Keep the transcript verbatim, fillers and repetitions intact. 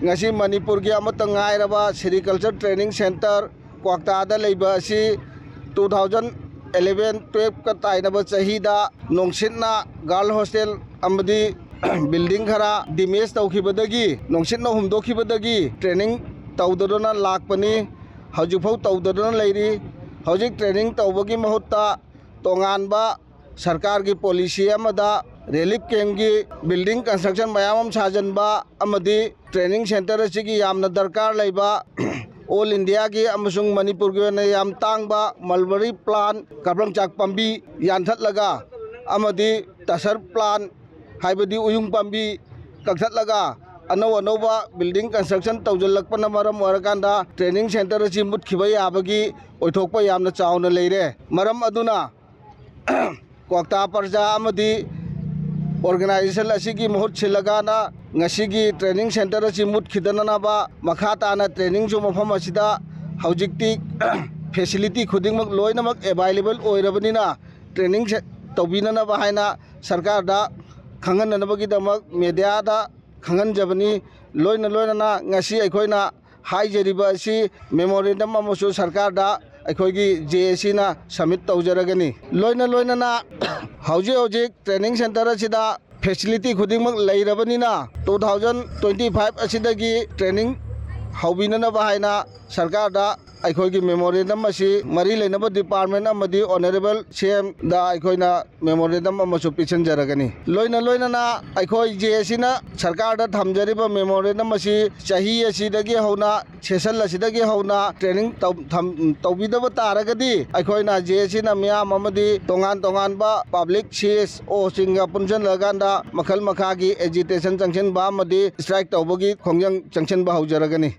ꯉꯁꯤ ꯃꯅꯤꯄꯨꯔꯒꯤ ꯑꯃꯠꯇ ꯉꯥꯏꯔꯕ ꯁꯦꯔꯤꯀꯜꯆꯔ ꯇ꯭ꯔꯦꯅꯤꯡ ꯁꯦꯟꯇꯔ ꯀ꯭ꯋꯥꯛꯇꯥꯗ ꯂꯩꯕ ꯑꯁꯤ two thousand eleven twelve-ꯀ ꯇꯥꯏꯅꯕ ꯆꯍꯤꯗ ꯅꯣꯡꯁꯤꯠꯅ ꯒꯥꯔꯜ ꯍꯣꯁꯇꯦꯜ ꯑꯃꯗꯤ ꯕꯤꯜꯗꯤꯡ ꯈꯔ ꯗꯤꯃꯦꯖ ꯇꯧꯈꯤꯕꯗꯒꯤ, ꯅꯣꯡꯁꯤꯠꯅ ꯍꯨꯝꯗꯣꯛꯈꯤꯕꯗꯒꯤ ꯇ꯭ꯔꯦꯅꯤꯡ ꯇꯧꯗꯗꯨꯅ ꯂꯥꯛꯄꯅꯤ꯫ ꯍꯧꯖꯤꯛꯐꯥꯎ ꯇꯧꯗꯗꯨꯅ ꯂꯩꯔꯤ꯫ ꯍꯧꯖꯤꯛ ꯇ꯭ꯔꯦꯅꯤꯡ ꯇꯧꯕꯒꯤ ꯃꯍꯨꯠꯇ ꯇꯣꯉꯥꯟꯕ ꯁꯔꯀꯥꯔꯒꯤ ꯄꯣꯂꯤꯁꯤ ꯑꯃꯗ ꯔꯤꯂꯤꯐ ꯀꯦꯝꯞꯀꯤ ꯕꯤꯜꯗꯤꯡ ꯀꯟꯁꯇ꯭ꯔꯛꯁꯟ ꯃꯌꯥꯝ ꯑꯃ ꯁꯥꯖꯟꯕ ꯑꯃꯗꯤ ꯇ꯭ꯔꯦꯅꯤꯡ ꯁꯦꯟꯇꯔ ꯑꯁꯤꯒꯤ ꯌꯥꯝꯅ ꯗꯔꯀꯥꯔ ꯂꯩꯕ ꯑꯣꯜ ꯏꯟꯗꯤꯌꯥꯒꯤ ꯑꯃꯁꯨꯡ ꯃꯅꯤꯄꯨꯔꯒꯤ ꯑꯣꯏꯅ ꯌꯥꯝ ꯇꯥꯡꯕ ꯃꯜꯕꯔꯤ ꯄ꯭ꯂꯥꯟ, ꯀꯥꯕ꯭ꯔꯪꯆꯥꯛ ꯄꯥꯝꯕꯤ ꯌꯥꯟꯊꯠꯂꯒ ꯑꯃꯗꯤ ꯇꯁꯔ ꯄ꯭ꯂꯥꯟ, ꯍꯥꯏꯕꯗꯤ ꯎꯌꯨꯡ ꯄꯥꯝꯕꯤ ꯀꯛꯊꯠꯂꯒ ꯑꯅꯧ ꯑꯅꯧꯕ ꯕꯤꯜꯗꯤꯡ ꯀꯟꯁꯇ꯭ꯔꯛꯁꯟ ꯇꯧꯁꯤꯜꯂꯛꯄꯅ ꯃꯔꯝ ꯑꯣꯏꯔꯀꯥꯟꯗ ꯇ꯭ꯔꯦꯅꯤꯡ ꯁꯦꯟꯇꯔ ꯑꯁꯤ ꯃꯨꯠꯈꯤꯕ ꯌꯥꯕꯒꯤ ꯑꯣꯏꯊꯣꯛꯄ ꯌꯥꯝꯅ ꯆꯥꯎꯅ ꯂꯩꯔꯦ꯫ ꯃꯔꯝ ꯑꯗꯨꯅ ꯀ꯭ꯋꯥꯛꯇꯥ ꯄ꯭ꯔꯖꯥ ꯑꯃꯗꯤ ꯑꯣꯔꯒꯅꯥꯏꯖꯦꯁꯟ ꯑꯁꯤꯒꯤ ꯃꯍꯨꯠ ꯁꯤꯜꯂꯒꯅ ꯉꯁꯤꯒꯤ ꯇ꯭ꯔꯦꯅꯤꯡ ꯁꯦꯟꯇꯔ ꯑꯁꯤ ꯃꯨꯠꯈꯤꯗꯅꯕ ꯃꯈꯥ ꯇꯥꯅ ꯇ꯭ꯔꯦꯅꯤꯡꯁꯨ ꯃꯐꯝ ꯑꯁꯤꯗ ꯍꯧꯖꯤꯛꯇꯤ ꯐꯦꯁꯤꯂꯤꯇꯤ ꯈꯨꯗꯤꯡꯃꯛ ꯂꯣꯏꯅꯃꯛ ꯑꯦꯕꯥꯏꯂꯦꯕꯜ ꯑꯣꯏꯔꯕꯅꯤꯅ ꯇ꯭ꯔꯦꯅꯤꯡ ꯁꯦ-, ꯇꯧꯕꯤꯅꯅꯕ ꯍꯥꯏꯅ ꯁꯔꯀꯥꯔꯗ ꯈꯪꯍꯟꯅꯅꯕꯒꯤꯗꯃꯛ ꯃꯦꯗꯤꯌꯥꯗ ꯈꯪꯍꯟꯖꯕꯅꯤ꯫ ꯂꯣꯏꯅ ꯂꯣꯏꯅꯅ ꯉꯁꯤ ꯑꯩꯈꯣꯏꯅ ꯍꯥꯏꯖꯔꯤꯕ ꯑꯁꯤ ꯃꯦꯃꯣꯔꯦꯟꯗꯝ ꯑꯃꯁꯨ ꯁꯔꯀꯥꯔꯗ ꯑꯩꯈꯣꯏꯒꯤ ꯖꯦ ꯑꯦ ꯁꯤꯅ ꯁꯕꯃꯤꯠ ꯇꯧꯖꯔꯒꯅꯤ꯫ ꯂꯣꯏꯅ ꯂꯣꯏꯅꯅ ꯍꯧꯖꯤꯛ ꯍꯧꯖꯤꯛ ꯇ꯭ꯔꯦꯅꯤꯡ ꯁꯦꯟꯇꯔ ꯑꯁꯤꯗ ꯐꯦꯁꯤꯂꯤꯇꯤ ꯈꯨꯗꯤꯡꯃꯛ ꯂꯩꯔꯕꯅꯤꯅ two thousand twenty five ꯑꯁꯤꯗꯒꯤ ꯇ꯭ꯔꯦꯅꯤꯡ ꯍꯧꯕꯤꯅꯅꯕ ꯍꯥꯏꯅ ꯁꯔꯀꯥꯔꯗ ꯑꯩꯈꯣꯏꯒꯤ ꯃꯦꯃꯣꯔꯦꯟꯗꯝ ꯑꯁꯤ ꯃꯔꯤ ꯂꯩꯅꯕ ꯗꯤꯄꯥꯔꯠꯃꯦꯟ ꯑꯃꯗꯤ ꯑꯣꯅꯔꯦꯕꯜ ꯁꯤ ꯑꯦꯝꯗ ꯑꯩꯈꯣꯏꯅ ꯃꯦꯃꯣꯔꯦꯟꯗꯝ ꯑꯃꯁꯨ ꯄꯤꯁꯤꯟꯖꯔꯒꯅꯤ꯫ ꯂꯣꯏꯅ ꯂꯣꯏꯅꯅ ꯑꯩꯈꯣꯏ ꯖꯦ ꯑꯦ ꯁꯤꯅ ꯁꯔꯀꯥꯔꯗ ꯊꯝꯖꯔꯤꯕ ꯃꯦꯃꯣꯔꯦꯟꯗꯝ ꯑꯁꯤ ꯆꯍꯤ ꯑꯁꯤꯗꯒꯤ ꯍꯧꯅ, ꯁꯦꯁꯟ ꯑꯁꯤꯗꯒꯤ ꯍꯧꯅ ꯇ꯭ꯔꯦꯅꯤꯡ ꯇꯧ-, ꯊꯝ-, ꯇꯧꯕꯤꯗꯕ ꯇꯥꯔꯒꯗꯤ ꯑꯩꯈꯣꯏꯅ ꯖꯦ ꯑꯦ ꯁꯤꯅ ꯃꯤꯌꯥꯝ ꯑꯃꯗꯤ ꯇꯣꯉꯥꯟ ꯇꯣꯉꯥꯟꯕ ꯄꯕ꯭ꯂꯤꯛ ꯁꯤ ꯑꯦꯁ ꯑꯣꯁꯤꯡꯒ ꯄꯨꯟꯁꯤꯜꯂꯀꯥꯟꯗ ꯃꯈꯜ ꯃꯈꯥꯒꯤ ꯑꯦꯖꯤꯇꯦꯁꯟ ꯆꯪꯁꯤꯟꯕ ꯑꯃꯗꯤ ꯁ꯭ꯇ꯭ꯔꯥꯏꯛ ꯇꯧꯕꯒꯤ ꯈꯣꯡꯖꯪ ꯆꯪꯁꯤꯟꯕ ꯍꯧꯖꯔꯒꯅꯤ꯫